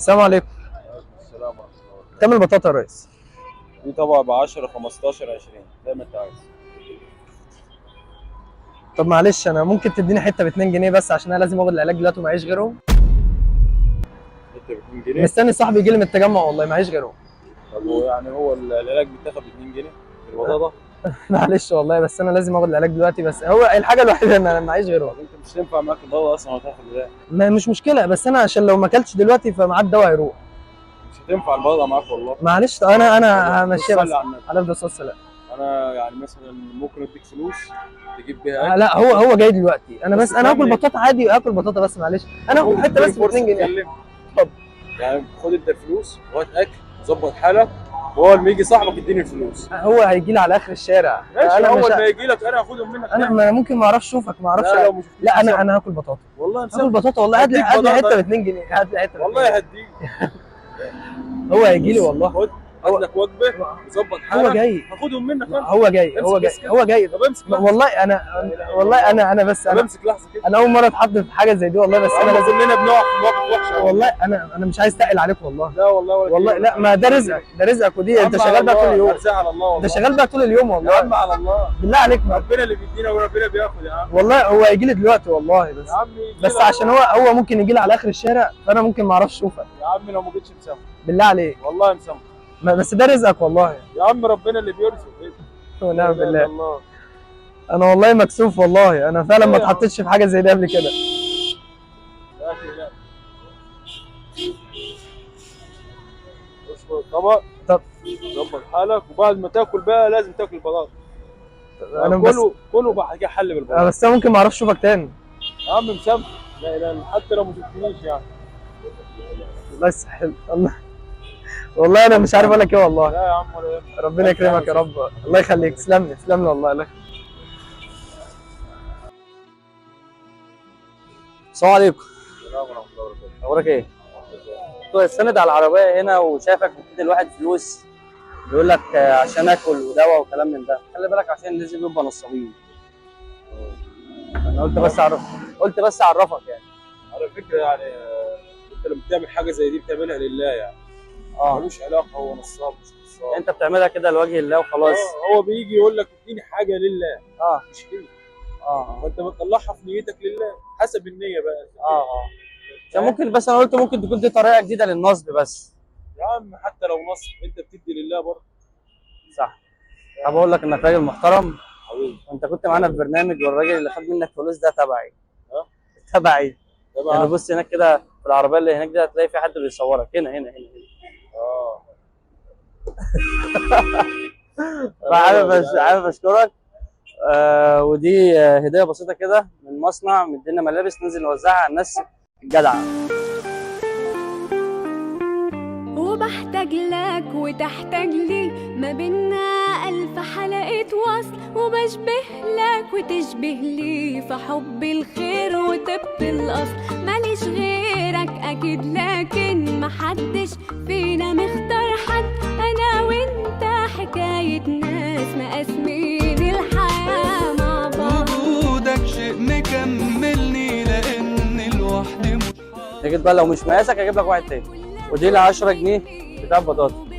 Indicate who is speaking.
Speaker 1: السلام عليكم.
Speaker 2: السلام ورحمة الله.
Speaker 1: كام البطاطا يا ريس؟
Speaker 2: دي طبعا ب 10 15 20 زي ما انت عايز.
Speaker 1: طب معلش انا ممكن تديني حتة ب 2 جنيه بس، عشان انا لازم اخد العلاج دلوقتي ومعيش غيرهم.
Speaker 2: انت ب 2 جنيه؟
Speaker 1: مستني صاحبي يجي لي من التجمع، والله معيش غيرهم.
Speaker 2: طب هو يعني هو العلاج بيتاخد ب 2 جنيه البطاطا؟
Speaker 1: معلش والله، بس انا لازم اخد العلاج دلوقتي، بس هو الحاجة الوحيدة ان انا معيش غيرهم.
Speaker 2: طب انت مش هينفع معاك البطاطا اصلا وتاخد العلاج.
Speaker 1: ما مش مشكلة، بس انا عشان لو ما اكلتش دلوقتي فمعاه الدواء هيروح.
Speaker 2: مش هتنفع البطاطا معاك والله.
Speaker 1: معلش انا همشيها بس.
Speaker 2: صلي على النبي.
Speaker 1: على الصلاة والسلام.
Speaker 2: انا يعني مثلا ممكن اديك فلوس تجيب بيها اكل.
Speaker 1: لا هو جاي دلوقتي، انا بس انا هاكل
Speaker 2: تفهمني.
Speaker 1: بطاطا عادي، اكل بطاطا بس، معلش انا هاكل حتة بس ب 2 جنيه.
Speaker 2: اتفضل. يعني خد انت الفلوس وهات اكل وظبط حالك، وهو لما يجي صاحبك يديني الفلوس.
Speaker 1: هو هيجي لي على اخر الشارع.
Speaker 2: ماشي،
Speaker 1: انا
Speaker 2: اول
Speaker 1: مش
Speaker 2: ما يجي لك انا هاخدهم منك.
Speaker 1: انا ممكن ما اعرفش اشوفك، ما اعرفش.
Speaker 2: لا لو ما شفتنيش
Speaker 1: لا انا
Speaker 2: مسامحك.
Speaker 1: انا هاكل بطاطا.
Speaker 2: والله
Speaker 1: هاكل
Speaker 2: مسامحك.
Speaker 1: بطاطا والله. هات لي
Speaker 2: هديك
Speaker 1: هات لي
Speaker 2: بطاطا.
Speaker 1: حتة ب 2 جنيه، هات لي حتة ب 2
Speaker 2: والله
Speaker 1: جنيه.
Speaker 2: هديك.
Speaker 1: هو هيجي لي والله.
Speaker 2: خد هات لك وجبة وظبط
Speaker 1: هو
Speaker 2: حالك.
Speaker 1: جاي،
Speaker 2: هاخدهم منك انا.
Speaker 1: هو جاي، هو
Speaker 2: امسك
Speaker 1: جاي،
Speaker 2: بس كده.
Speaker 1: هو جاي.
Speaker 2: طب امسك لحظة.
Speaker 1: والله انا، والله انا بس
Speaker 2: طب
Speaker 1: انا
Speaker 2: امسك لحظة كده.
Speaker 1: انا اول مرة اتحط في حاجة زي دي والله، بس انا
Speaker 2: انا
Speaker 1: لازم.
Speaker 2: كلنا بنقع في مواقف وحشة أوي.
Speaker 1: والله انا مش عايز اتقل عليك والله.
Speaker 2: لا والله ولا
Speaker 1: والله
Speaker 2: كده.
Speaker 1: لا، ما ده رزقك، ده رزقك، ودي
Speaker 2: يا
Speaker 1: انت
Speaker 2: عم على
Speaker 1: شغال بقى طول
Speaker 2: الله،
Speaker 1: اليوم.
Speaker 2: ارزاق على الله والله.
Speaker 1: ده شغال بقى طول اليوم
Speaker 2: يا
Speaker 1: والله.
Speaker 2: عم على الله.
Speaker 1: بالله عليك ما
Speaker 2: ربنا اللي بيدينا وربنا بياخد يا عم.
Speaker 1: والله هو هيجي لي دلوقتي والله، بس
Speaker 2: يا عم يجي
Speaker 1: بس
Speaker 2: لك.
Speaker 1: عشان هو ممكن يجي لي على اخر الشارع، فانا ممكن ما اعرفش اشوفك.
Speaker 2: يا عم لو ما جيتش مسامحك.
Speaker 1: بالله عليك.
Speaker 2: والله مسامحك.
Speaker 1: بس ده رزقك والله.
Speaker 2: يا عم ربنا اللي بيرزق. إيه؟
Speaker 1: ونعم
Speaker 2: لا إله إلا
Speaker 1: بالله.
Speaker 2: الله.
Speaker 1: انا والله مكسوف والله، انا فعلا ما
Speaker 2: ليه يا عم؟
Speaker 1: اتحطيتش في حاجة زي دي قبل كده.
Speaker 2: لا لا. اصبر الطبق.
Speaker 1: طب.
Speaker 2: ظبط حالك، وبعد ما تاكل بقى لازم تاكل البطاطا.
Speaker 1: انا بس
Speaker 2: كله كله بعد كده حل بالبطاطا.
Speaker 1: بس انا ممكن ما اعرفش اشوفك تاني.
Speaker 2: يا عم مسامحك. لا اله الا، حتى لو ما شفتنيش يعني.
Speaker 1: الله يسهل. الله والله انا مش عارف اقول لك ايه والله.
Speaker 2: لا يا عم ولا يهمك.
Speaker 1: ربنا يكرمك يا رب، الله يخليك، تسلم لي، تسلم لي والله. الله يخليك.
Speaker 3: السلام عليكم.
Speaker 2: السلام ورحمة الله وبركاته.
Speaker 3: اخبارك ايه؟ كنت سند على العربية هنا وشايفك بتدي الواحد فلوس، بيقول لك عشان اكل ودواء وكلام من ده. خلي بالك عشان الناس دي بيبقى نصابين. انا قلت بس اعرف، قلت بس اعرفك يعني.
Speaker 2: على فكرة يعني انت لما بتعمل حاجة زي دي بتعملها لله يعني. ملوش علاقة هو نصاب مش نصاب.
Speaker 3: انت بتعملها كده لوجه الله وخلاص.
Speaker 2: هو بيجي يقول لك اديني حاجة لله. مش ليه. فانت بتطلعها في نيتك لله حسب النية بقى.
Speaker 3: عشان ممكن، بس انا قلت ممكن تكون دي طريقه جديدة للنصب بس.
Speaker 2: يا عم حتى لو نصب انت بتدي لله برضه.
Speaker 3: صح. طب اقول لك انك راجل محترم.
Speaker 2: حبيبي.
Speaker 3: وانت كنت معانا في برنامج، والراجل اللي خد منك فلوس ده تبعي. تبعي.
Speaker 2: تبعك.
Speaker 3: يعني بص هناك كده في العربية اللي هناك دي هتلاقي في حد بيصورك هنا هنا هنا هنا. حابب اشكرك. ودي هديه بسيطة كده من مصنع مدينا ملابس ننزل نوزعها على الناس الجدعه.
Speaker 4: وبحتاج لك وتحتاج لي، ما بينا ألف حلقة وصل، وبشبه لك وتشبه لي في حب الخير وطب الأصل. ماليش غيرك أكيد، لكن محدش فينا مختار حد، أنا وأنت حكاية ناس مقاسمين الحياة مع بعض.
Speaker 5: وجودك شيء مكملني لأن لوحدي مش
Speaker 3: تجيب بقى لو مش مقاسك اجيب لك واحد تاني. ودي ال 10 جنيه بتاع بطاطا.